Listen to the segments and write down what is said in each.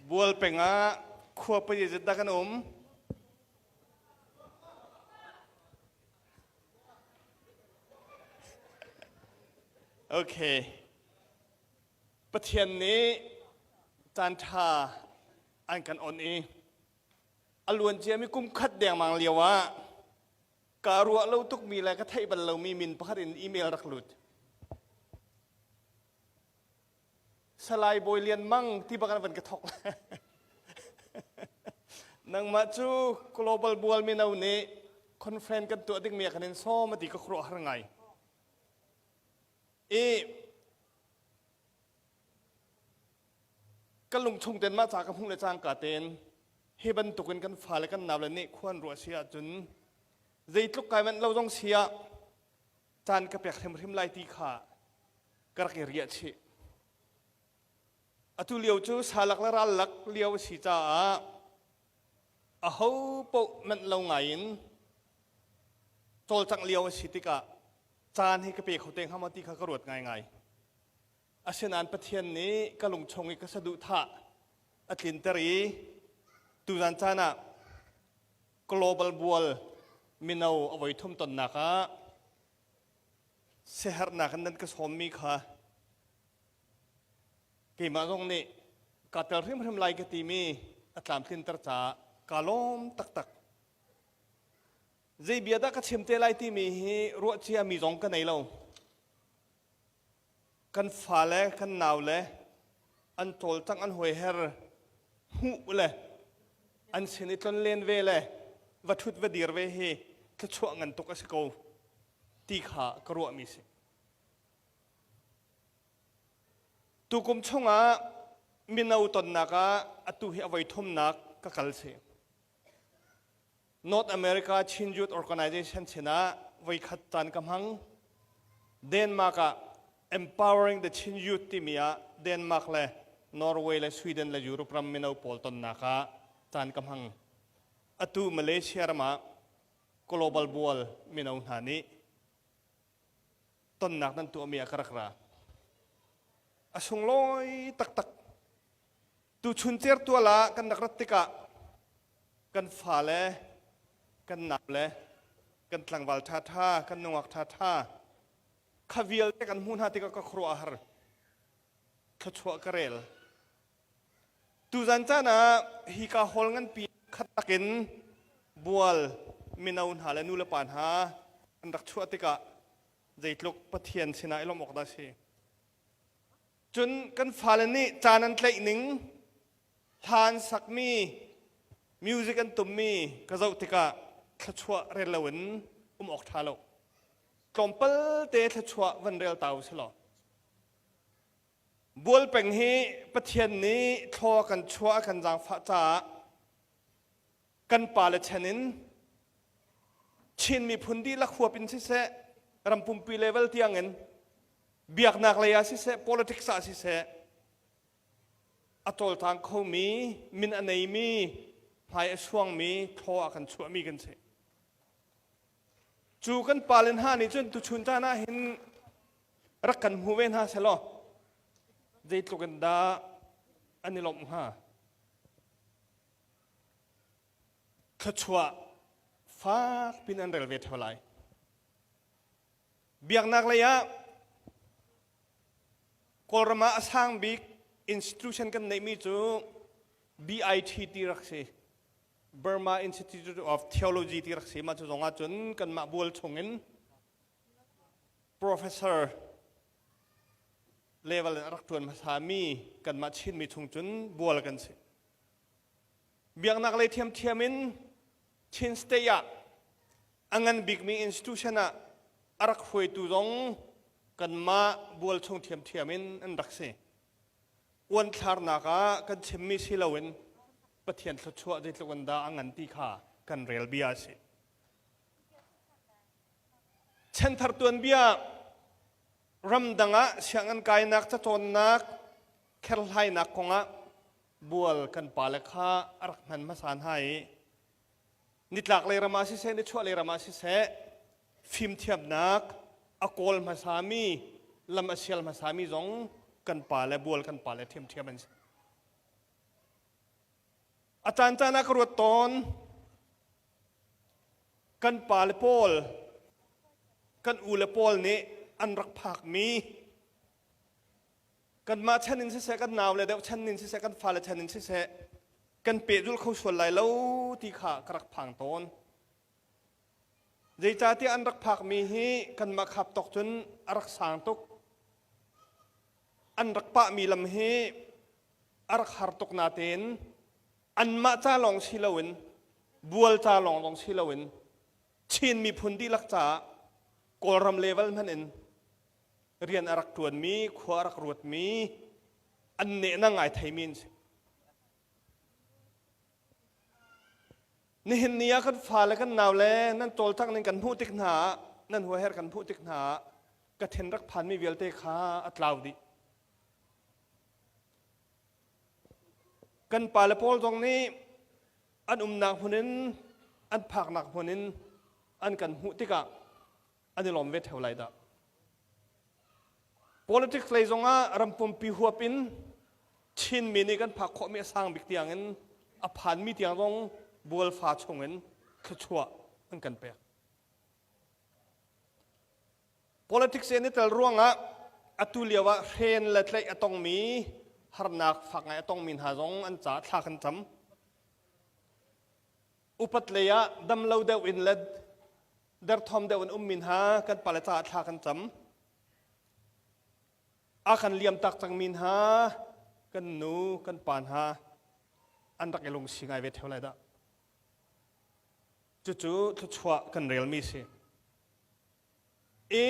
Bual peng ah khua pei zeizat dah kan um? Okay. Pathian nih caan ṭha an kan on i a luan ciami kum khat dengmang lio ah kaa ruah lo tukmi le ka theih bal lomi min pakhat in email rak lut. Salai Bawi Lian Mang ti bak an van ka thok. Nangmah cu Global Bual Mino nih conference kan tuah dingmi ah kan in sawm a ti ka khuaruah har ngai. I ka lungchung ten mah ca ka hmuh le cangka tein hi bantukin kan fale kan nau le nih khuan ruah si ahcun zeitluk kai manh lo zong si ah caan ka pek hrimhrim lai ti kha ka rak i riah chih. Atu lio cu salak le rallak lio a si caah aho paoh manh lo ngai in cawlcangh lio a si tikah caan hi ka pe kho te hnga maw ti kha ka ruat ngaingai. Asinain Pathian nih ka lungchung i ka saduhthah a tlinter i tuzan caan ah global bual mino a voithum tonnak ah siaherhnak in nan ka sawmmi kha keimah zong nih kaa tel hrimhrim lai ka timi a tlamtlinter caah kaa lawm taktak. Zei bia dah ka chim te lai timi hi ruah ciami zong ka nei lo. Kan fale, kan naule an cawlcangh an hoiher hmuh le an sin i tlonlen ve le va ṭhut va dir ve hi thluachuah ngan tuk a si ko ti kha ka ruahmi si. Tukum chungah mino tonnak ah atu hi a voi thumnak ka kal si. North America Chin Youth Organization sinah voikhat caan ka hmang. Denmark ah Empowering the Chin Youth timi ah Denmark le Norway le Sweden le Europe ram mino pawl tonnak ah caan ka hmang. Atu Malaysia ram ah Global Bual mino hna nih tonnak nan tuahmi ah ka rak ra. A sunglawi taktak. Tuchun certual ah kan rak rat tikah kan fale, kan naule, kan tlangval ṭhaṭha, kan nungak ṭhaṭha kha vialte kan hmuh hna tikah ka khuaruah a har. Thluachuah ka rel. Tuzan caan ah hika hall nganpi khat takin bual mino hna le nulepa hna an rak chuah tikah zeitluk Pathian sinah i lawmh awk dah a si. Cun kan fale nih caan an tlaih ning, hla an sakmi, music an tummi ka zoh tikah thluachuah rel loin um awk ṭha lo. Tlawmpal te thluachuah van rel ta u si law. Bual peng hi Pathian nih thlaw a kan chuah a kan zaangfah caah kan pale chan in Chin miphun dihlak huap in siseh, ram pumpi level tiangin biaknak lei ah siseh, politics ah siseh, a cawlcang khomi, min a neimi, hmai a suangmi, thlaw a kan chuahmi kan si. Cu kan pale hna nih cun tuchun caan ah hin rak kan hmu ve hna selaw zeitluk in dah an i lawmh hnga? Thluachuah fak pin an rel ve theo lai. Biaknak lei ah Kawlram ah a sang bik institution kan neihmi cu BIT ti rak si. Burma Institute of Theology ti rak si. Mah cu zong ah cun kanmah bual chungin professor level in a rak ṭuan hmasami kanmah Chinmi chung cun bual kan si. Biaknak lei ṭhiamṭhiam in Chin State ah a ngan bikmi institution ah a rak hruaitu zong kanmah bual chung ṭhiamṭhiam in an rak si. Uanthlarnak ah kan chimmi si loin Pathian thluachuah zeitluk in dah a ngan ti kha kan rel bia a si. Chanthar tuanbia ramdang ah sianginn kainak cacawnnak kherhlainak kongah bual kan pale kha a rak hman hmasa hna i nitlak lei ram ah siseh nichuah lei ram ah siseh fimthiamnak a kawl hmasami lam a sial hmasami zong kan pale bual kan pale ṭhiamṭhiam an si. A caancaan ah ka ruat tawn. Kan pale pawl, kan ule pawl nih an rak phakmi kanmah chan in siseh, kan naule deuh chan in siseh, kan fale chan in siseh, kan pehzulh kho sual lai lo ti kha ka rak phang tawn. Zeicahtiah an rak phakmi hi kanmah khap tawk cun a rak sang tuk. An rak pahmi lam hi a rak har tuk natein anmah ca lawng si loin bual ca lawng zong si loin Chin miphun dihlak caah Kawlram level hmanh in rian a rak ṭuanmi, khua a rak ruatmi, an nehna ngai theimi an si. Nihin ni ah kan fale kan naule nan cawlcangh ning kan hmuh tik hna ah nan huaher kan hmuh tik hna ah ka thin rak phanmi vialte kha a tlau dih. Kan pale pawl zong nih an umnak hmun in an phaknak hmun in an kan hmuh tikah an i lawm ve theo lai dah. Politics lei zongah ram pumpi huap in Chinmi nih kan phak khawhmi a sang bik tiangin a phanmi tiang zong bualfa chungin thluachuah an kan pek. Politics in i tel ruangah atu lio ah hren le tlaih a tongmi harnak fak ngai a tongmi hna zong an caah thla kan cam. Upat lei ah dam lo deuh in le derthawm deuh in ummi hna kan pale caah thla kan cam. A kan liam tak cangmi hna kan nu kan pa hna an rak i lungsi ngai ve theo lai dah. Cucu thluachuah kan relmi si. I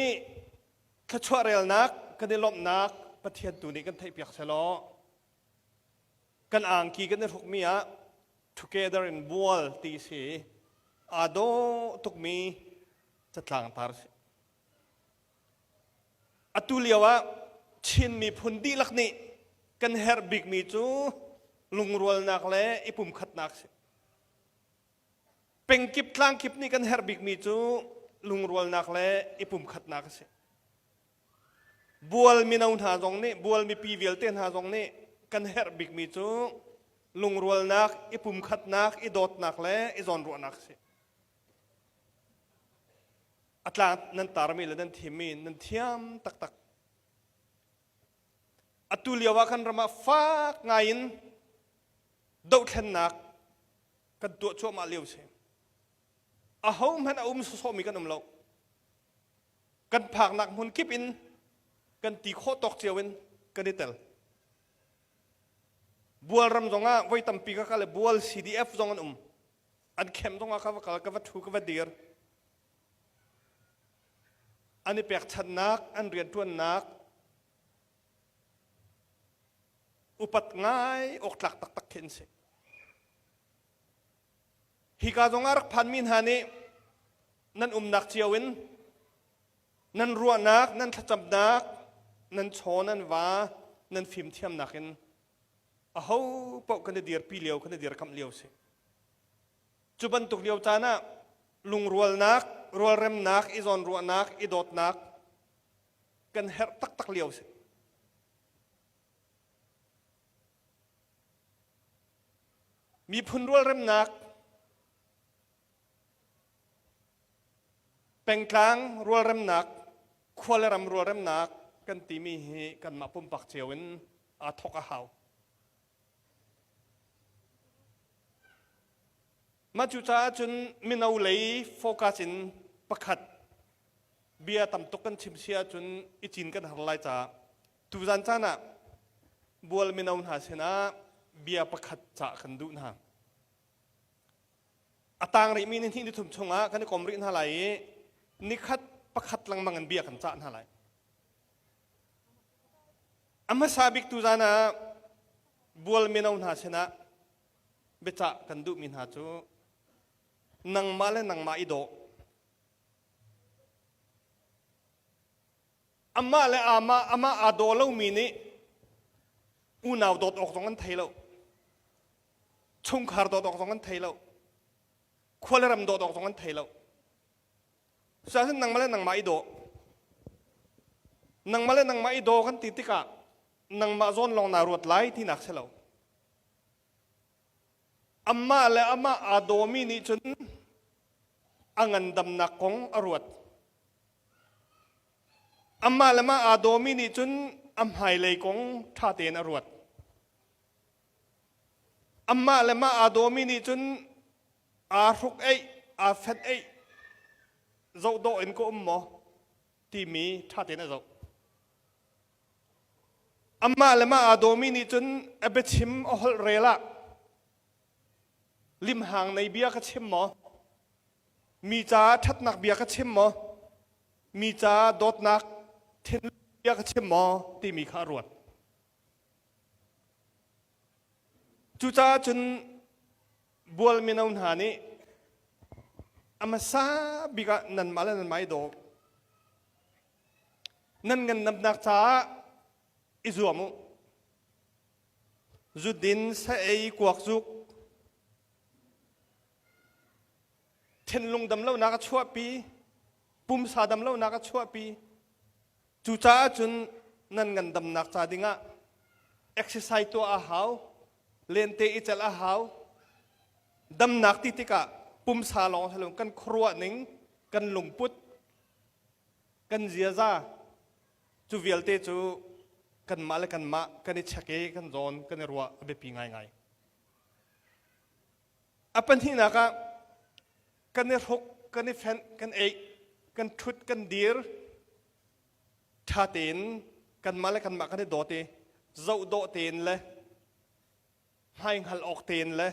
thluachuah relnak kan i lawmhnak Pathian tu nih kan theihpiak selaw kan angki kan i hrukmi ah together in bual ti si aa dawh tukmi catlang tar si. Atu lio ah Chin miphun dihlak nih kan herh bikmi cu lungrualnak le i pumkhatnak si. Pengkip tlangkip nih kan herh bikmi cu lungrualnak le i pumkhatnak a si. Bual mino hna zong nih, bual mipi vialte hna zong nih kan herh bikmi cu lungrualnak, i pumkhatnak, i dawtnak le i zawnruahnak a si. A tlang nan tarmi le nan thimmi nan thiam taktak. Atu lio ah kan ram ah fak ngai in dohthlennak kan tuah cuahmah lio si. Ahohmanh a um sawsawhmi kan um lo. Kan phaknak hmun kip in kan ti khawh tawk cio in kan i tel. Bual ram zongah voi tampi ka kal i Bual CDF zong an um. An khem zongah ka va kal, ka va ṭhu, ka va dir. An i pekchanhnak, an rianṭuannak upat ngai awk tlak taktak khi an si. Hika zongah rak phanmi hna nih nan umnak cio in nan ruahnak, nan thlacamnak, nan chaw, nan va, nan fimthiamnak in aho paoh kan i dirpi lio, kan i dirkamh lio si. Cu bantuk lio caan ah lungrualnak, rualremnak, i zawnruahnak, i dawtnak kan herh taktak lio si. Miphun rualremnak, pengtlang rualremnak, khua le ram rualremnak kan timi hi kanmah pumpak cio in aa thawk a hau. Mah cucaah cun mino lei focus in pakhat bia tam tuk kan chim si ahcun i cin kan har lai caah tuzan caan ah bual mino hna sinah bia pakhat cah kan duh hna. A tang rihmi ni hnih ni thum chungah kan i kom rih hna lai i nikhat pakhat lengmang in bia kan cah hna lai. A hmasa bik tuzan ah bual mino hna sinah biacah kan duhmi hna cu nangmah le nangmah i dawh Amah le amah amah aa daw lomi nih unau dawt awk zong an thei lo. Chungkhar dawt awk zong an thei lo. Khua le ram dawt awk zong an thei lo. Cucaah nangmah le nangmah i daw. Nangmah le nangmah i daw kan ti tikah nangmah zawn lawng naa ruat lai tinak si lo. Amah le amah aa dawmi nih cun a ngandamnak kong a ruat. Amah le mah aa dawmi nih cun a hmailei kong ṭha tein a ruat. Amah le mah aa dawmi nih cun aa hruk eih, aa fenh eih, zoh dawh in ka um maw timi ṭha tein a zoh. Amah le mah aa dawmi nih cun a biachim a holh rel ah limhang nei bia ka chim maw? Mi caah ṭhatnak bia ka chim maw? Mi caah dawtnak thinlung bia ka chim maw? timi kha a ruat. Cucaah cun bual mino hna nih a hmasa bik ah nanmah le nanmah i daw. Nan ngandamnak caah i zuam u. Zudin, sa ei, kuak zuk, thinlung damlonak a chuahpi, pumsa damlonak a chuahpi. Cucaah cun nan ngandamnak ca dingah exercise tuah a hau, lente i celh a hau. Damnak ti tikah pumsa lawng si lo kan khuaruah ning, kan lungput, kan ziaza cu vialte cu kanmah le kanmah kan i check i kan zawn kan i ruah a biapi ngaingai. A pahnihnak ah kan i hruk, kan i fenh, kan eih, kan ṭhut, kan dir, ṭha tein kanmah le kanmah kan i dawt i zoh dawh tein le hmaihngal awk tein le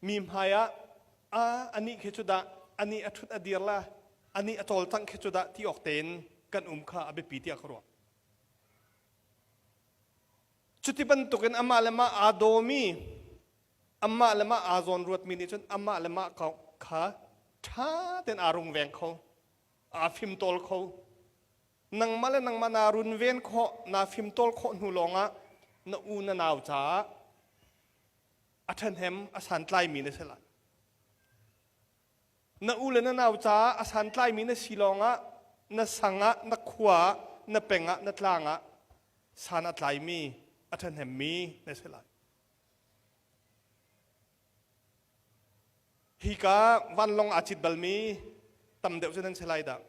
mi hmai ah a anih khi cu dah anih a ṭhut a dir la anih a cawlcangh khi cu dah ti awk tein kan um kha a biapi tiah ka ruah. Cuti bantukin amah le mah aa dawmi amah le mah aa zawn ruatmi nih cun amah le mah kha ṭha tein aa rungveng kho, aa fimtawl kho. Nangmah le nangmah naa runven khawh, naa fimtawl khawh hnu lawngah na u na nau caah a ṭhahnem a santlaimi na si lai. Na u le na nau caah a santlaimi na si lawngah na sang ah, na khua ah, na peng ah, na tlang ah san a tlaimi, a ṭhahnemmi na si lai. Hika vanlawng aa cit balmi tam deuh cu nan si lai dah.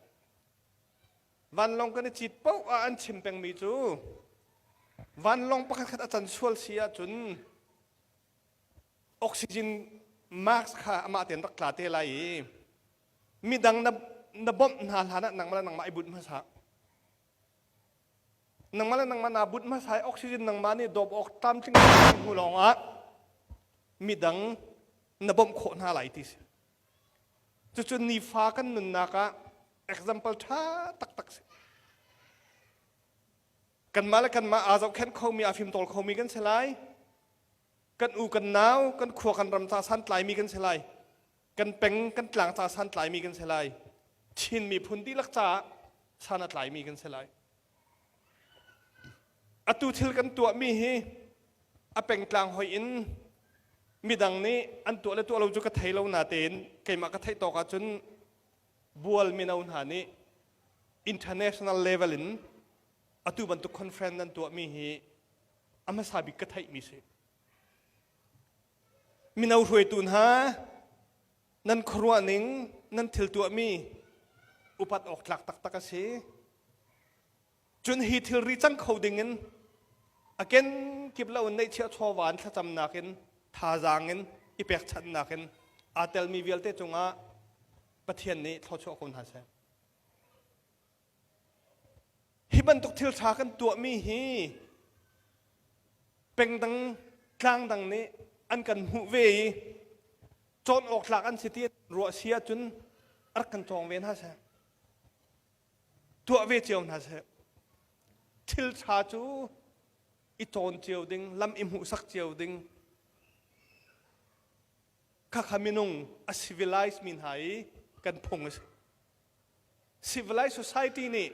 Vanlawng kan i cit paoh ah an chim pengmi cu vanlawng pakhat khat a can sual si ahcun oxygen mask kha amah tein rak tla te lai i midang na, na bawmh hna hlan ah nangmah le nangmah i bunh hmasa. Nangmah le nangmah naa bunh hmasa i oxygen nangmah nih dawp awk tlamtling hnu lawng ah midang na bawmh khawh hna lai ti si. Cucu nifa kan nunnak ah example ṭha taktak si. Kanmah le kanmah aa zohkhenh khomi, aa fimtawl khomi kan si lai. Kan u kan nau, kan khua kan ram ca santlaimi kan si lai. Kan peng kan tlang ca santlaimi kan si lai. Chin miphun dihlak caah san a tlaimi kan si lai. Atu thil kan tuahmi hi a pengtlang hoih in midang nih an tuah le tuah lo cu ka thei lo natein keimah ka theih tawk ahcun bual mino hna nih international level in atu bantuk conference nan tuahmi hi a hmasa bik ka theihmi si. Mino hruaitu hna nan khuaruah ning nan thil tuahmi upat awk tlak taktak a si. Cun hi thilri cang kho dingin a kenkip lo in neihchiah chawva in thlacamnak in thazaang in i pekchanhnak in aa telmi vialte cungah Pathian nih thluachuah ko hna seh. Hi bantuk thil ṭha kan tuahmi hi pengdang tlangdang nih an kan hmuh ve i cawn awk tlak an si ti ruah si ahcun rak kan cawng ve hna seh. Tuah ve cio hna seh. Thil ṭha cu i cawn cio ding, lam i hmuhsak cio ding, khakha minung a civilized mi hna i kan phung a si. Civilized society nih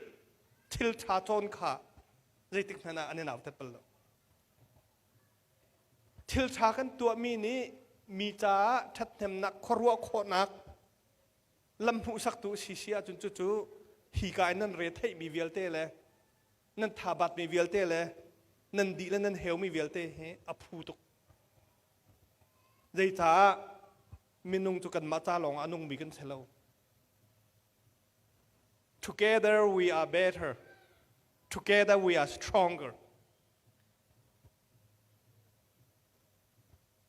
thil ṭha cawn kha zeitik hmanh ah an i nautat bal lo. Thil ṭha kan tuahmi nih mi caah ṭhathnemnak, khuaruah khawhnak lam hmuhsaktu si si ahcun cucu hika in nan re theihmi vialte le nan thabatmi vialte le nan dih le nan heumi vialte hi a phu tuk. Zeicah minung cu kanmah ca lawng ah a nungmi kan si lo. Together we are better. Together we are stronger.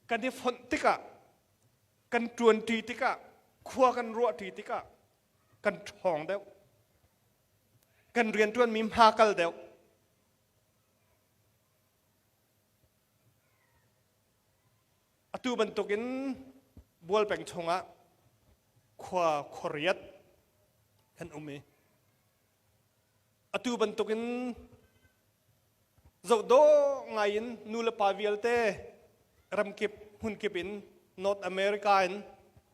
Kan i fonh tikah, kan ṭuanṭi tikah, khua kan ruahṭi tikah kan ṭhawng deuh. Kan rianṭuanmi hma kal deuh. Atu bantukin Bualpeng chungah khua khuariat kan um i atu bantukin zohdawh ngai in nu le pa vialte ramkip hmunkip in North America in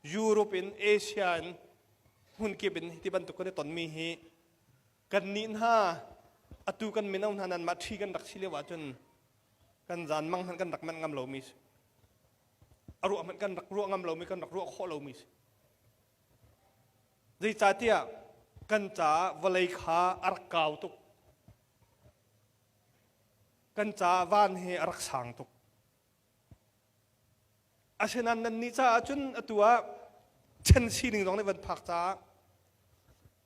Europe in Asia in hmunkip in ti bantuk kan i tonmi hi kan nih hna atu kan mino hna nan mah ṭhi kan rak si lio ahcun kan zan mang hmanh kan rak manh ngam lomi si. A ruah hmanh kan rak ruah ngam lomi kan rak ruah khawh lomi si. Zeicahtiah kan caah vawlei kha a rak kau tuk. Kan caah van hi a rak sang tuk. Asinain nannih caah cun atu ah chan sining zong nih van phak caah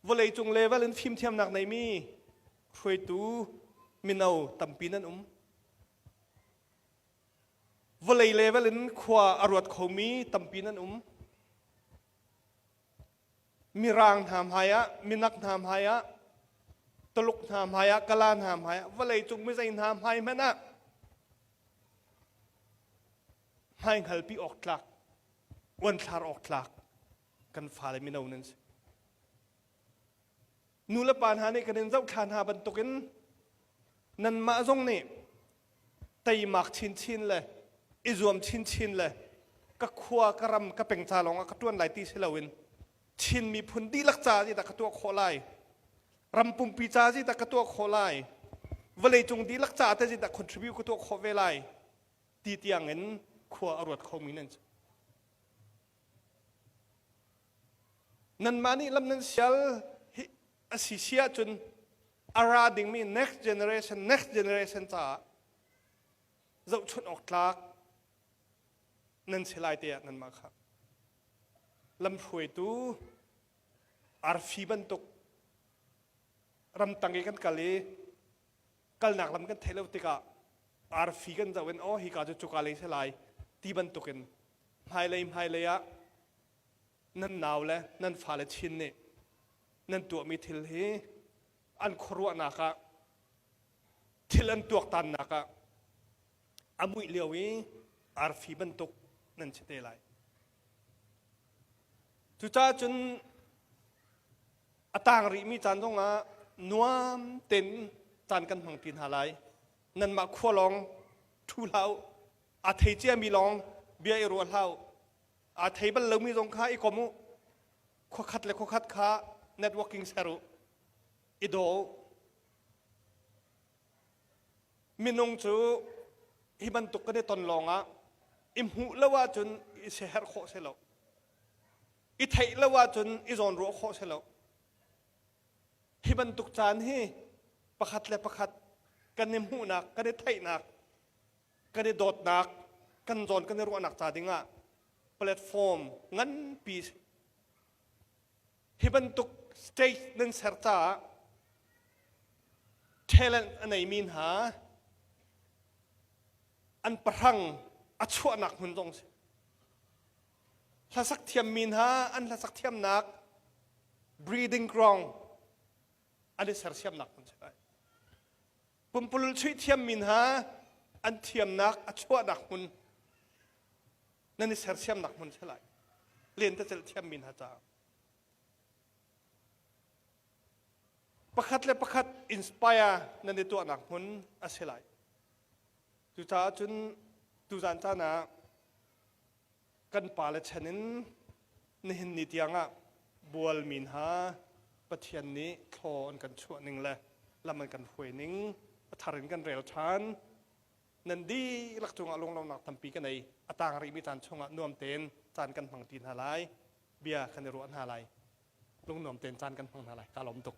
vawleicung level in fimthiamnak neimi hruaitu mino tampi nan um. Vawlei level in khua a ruat khomi tampi nan um. Mirang hna hmaiah, minak hna hmaiah, Tuluk hna hmaiah, Kala hna hmaiah, vawleicung mizei hna hmai hmanh ah hmaihngalpi awk tlak, uanthlar awk tlak kan fale mino nan si. Nu le pa hna nih kan in zohthla hna bantukin nanmah zong nih teimak chinchin le i zuam chinchin le ka khua ka ram ka peng ca lawng ah ka ṭuan lai ti si loin Chin miphun dihlak ca zeidah ka tuah khawh lai, ram pumpi ca zeidah ka tuah khawh lai, vawleicung dihlak ca te zeidah contribute ka tuah khawh ve lai ti tiangin khua a ruat khomi nan si. Nanmah nih lam nan sial hi a si si ahcun a ra dingmi next generation next generation caah zohchunh awk tlak nan si lai te ah nanmah kha lamhruaitu arfi bantuk ramtang i kan kal i kalnak lam kan theih lo tikah arfi kan zoh in oh hika cu cuka lei si lai ti bantukin hmailei hmailei ah nan nau le nan fale chin nih nan tuahmi thil hi an khuaruahnak ah thil an tuaktannak ah a muih lio i arfi bantuk nan si te lai. Cucaah cun a tang rihmi caan zongah nuam tein caan kan hmang pi hna lai. Nanmah khua lawng ṭhu hlah u. Aa thei ciami lawng bia i ruah hlah u. Aa thei bal lomi zong kha i kom u. Khuakhat le khuakhat kha networking ser u. I daw u. Minung cu hi bantuk kan i ton lawngah i hmuh lo ahcun i siaherh khawh si lo. I theih lo ahcun i zawnruah khawh si lo. Hi bantuk caan hi pakhat le pakhat kan i hmuhnak, kan i theihnak, kan i dawtnak, kan zawn kan i ruahnak ca dingah platform nganpi Hi bantuk stage nan ser caah talent a neimi hna an pahrang a chuahnak hmun zong si. Hlasak thiammi hna an hlasak thiamnak breeding ground an i sersiamnak hmun si lai. Pumpulul chuih thiammi hna an thiamnak a chuahnak hmun nan i sersiamnak hmun si lai. Lentecelh thiammi hna caah. Pakhat le pakhat inspire nan i tuahnak hmun a si lai. Cucaah cun tuzan caan ah kan pale chan in nihin ni tiangah bualmi hna Pathian nih thlaw an kan chuah ning le lam an kan hruai ning a thar in kan rel ṭhan. Nan dihlak cungah lunglawmhnak tampi ka nei. A tang rihmi caan chungah nuam tein caan kan hmang ti hna lai. Bia kan i ruah hna lai. Lungnuam tein caan kan hmang hna lai. Ka lawm tuk.